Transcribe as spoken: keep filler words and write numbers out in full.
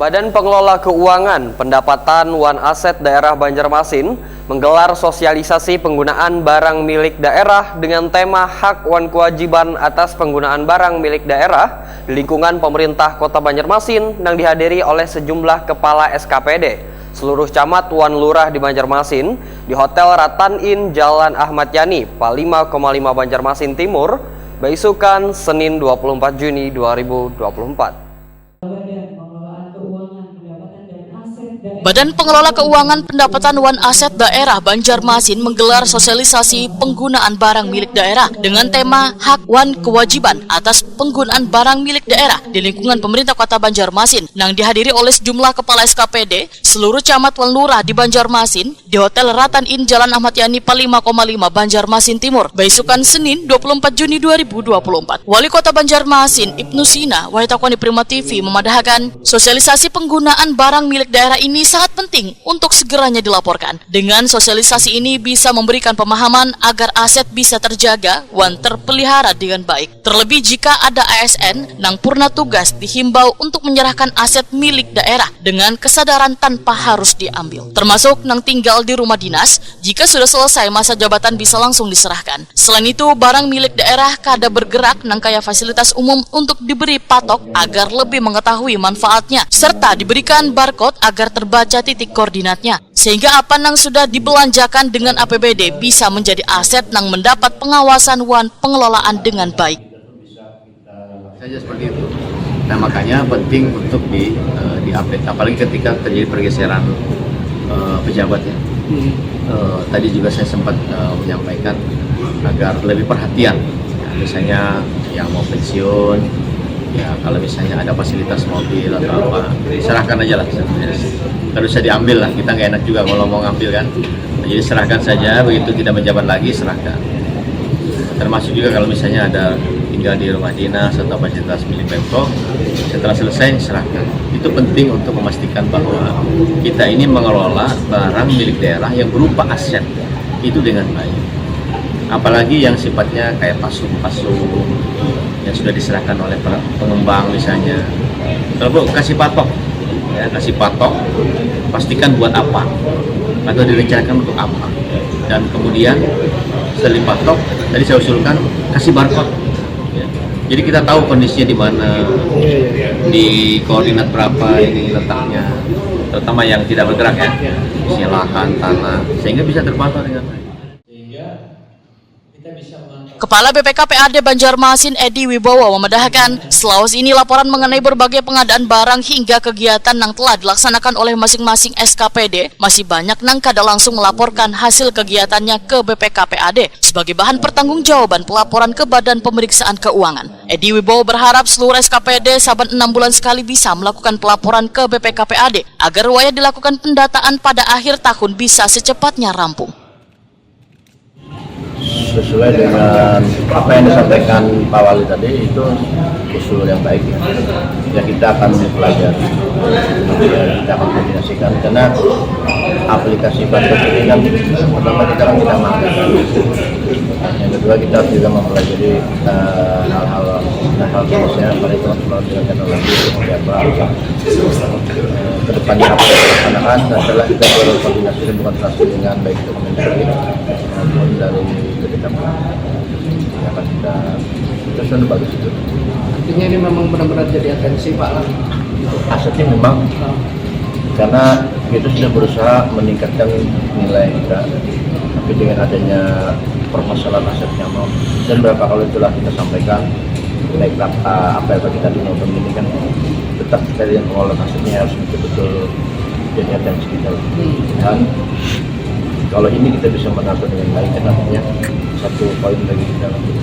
Badan Pengelola Keuangan Pendapatan wan Aset Daerah Banjarmasin menggelar sosialisasi penggunaan barang milik daerah dengan tema Hak wan Kewajiban atas Penggunaan Barang Milik Daerah di lingkungan pemerintah Kota Banjarmasin nang dihadiri oleh sejumlah kepala S K P D, seluruh camat wan lurah di Banjarmasin, di Hotel Ratan Inn, Jalan Ahmad Yani, Palima Koma Lima, Banjarmasin Timur, baisukan Senin dua puluh empat Juni dua ribu dua puluh empat. Badan Pengelola Keuangan Pendapatan wan Aset Daerah Banjarmasin menggelar sosialisasi penggunaan barang milik daerah dengan tema Hak wan Kewajiban atas Penggunaan Barang Milik Daerah di lingkungan pemerintah Kota Banjarmasin nang dihadiri oleh sejumlah kepala S K P D, seluruh camat wan lurah di Banjarmasin, di Hotel Ratan Inn, Jalan Ahmad Yani, Palima Koma Lima, Banjarmasin Timur, baisukan Senin dua puluh empat Juni dua ribu dua puluh empat. Wali Kota Banjarmasin, Ibnu Sina, wayah takuni Prima T V, memadahakan sosialisasi penggunaan barang milik daerah ini sangat penting untuk segeranya dilaporkan. Dengan sosialisasi ini bisa memberikan pemahaman agar aset bisa terjaga wan terpelihara dengan baik. Terlebih jika ada A S N nang purna tugas dihimbau untuk menyerahkan aset milik daerah dengan kesadaran tanpa harus diambil. Termasuk nang tinggal di rumah dinas, jika sudah selesai masa jabatan bisa langsung diserahkan. Selain itu, barang milik daerah kada bergerak nang kaya fasilitas umum untuk diberi patok agar lebih mengetahui manfaatnya, serta diberikan barcode agar terbaca titik koordinatnya. Sehingga apa nang sudah dibelanjakan dengan A P B D bisa menjadi aset nang mendapat pengawasan wan pengelolaan dengan baik. Saja seperti itu. Nah, makanya penting untuk di eh, di-update, apalagi ketika terjadi pergeseran eh, pejabat ya. Eh, tadi juga saya sempat eh, menyampaikan agar lebih perhatian. Ya, misalnya yang mau pensiun, ya kalau misalnya ada fasilitas mobil atau apa, serahkan aja lah. Nggak usah diambil lah, kita nggak enak juga kalau mau ngambil kan. Jadi serahkan saja, begitu tidak menjabat lagi, serahkan. Termasuk juga kalau misalnya ada tinggal di rumah dinas atau fasilitas milik Pemprov, setelah selesai serahkan. Itu penting untuk memastikan bahwa kita ini mengelola barang milik daerah yang berupa aset itu dengan baik. Apalagi yang sifatnya kayak pasung-pasung yang sudah diserahkan oleh pengembang misalnya. Kalau kasih patok, ya, kasih patok, pastikan buat apa atau direncanakan untuk apa. Dan kemudian setelah dipatok, tadi saya usulkan kasih barcode. Ya. Jadi kita tahu kondisinya di mana, di koordinat berapa ini letaknya, terutama yang tidak bergerak ya, misalnya lahan, tanah, sehingga bisa terpantau dengan baik. Sehingga Kepala B P K P A D Banjarmasin Edi Wibowo memadahakan, selawas ini laporan mengenai berbagai pengadaan barang hingga kegiatan nang telah dilaksanakan oleh masing-masing S K P D masih banyak nang kada langsung melaporkan hasil kegiatannya ke B P K P A D sebagai bahan pertanggungjawaban pelaporan ke Badan Pemeriksaan Keuangan. Edi Wibowo berharap seluruh S K P D saban enam bulan sekali bisa melakukan pelaporan ke B P K P A D agar wayah dilakukan pendataan pada akhir tahun bisa secepatnya rampung. Sesuai dengan apa yang disampaikan Pak Wali tadi, itu usul yang baik ya. Ya, kita akan pelajari, ya, kita akan koordinasikan karena aplikasi bantuan ini kan pertama kita kan tidak mampu. Yang kedua kita juga mempelajari uh, hal-hal hal-hal misalnya pada teman-teman dengan teknologi seperti apa, uh, kedepannya apa yang dilaksanakan, dan setelah kita berkoordinasi dan berkoordinasi dengan baik itu maupun dari ketika akan kita itu sudah bagus itu. Artinya ini memang benar-benar jadi atensi Pak lah. Asetnya memang karena kita sudah berusaha meningkatkan nilai kita, tapi dengan adanya permasalahan asetnya mau dan berapa kali telah kita sampaikan baik apa yang kita di maupun ini kan tetap dari yang pengelola asetnya harus betul-betul jadi atensi kita dan kalau ini kita bisa menata dengan baik kan artinya satu poin bagi kita untuk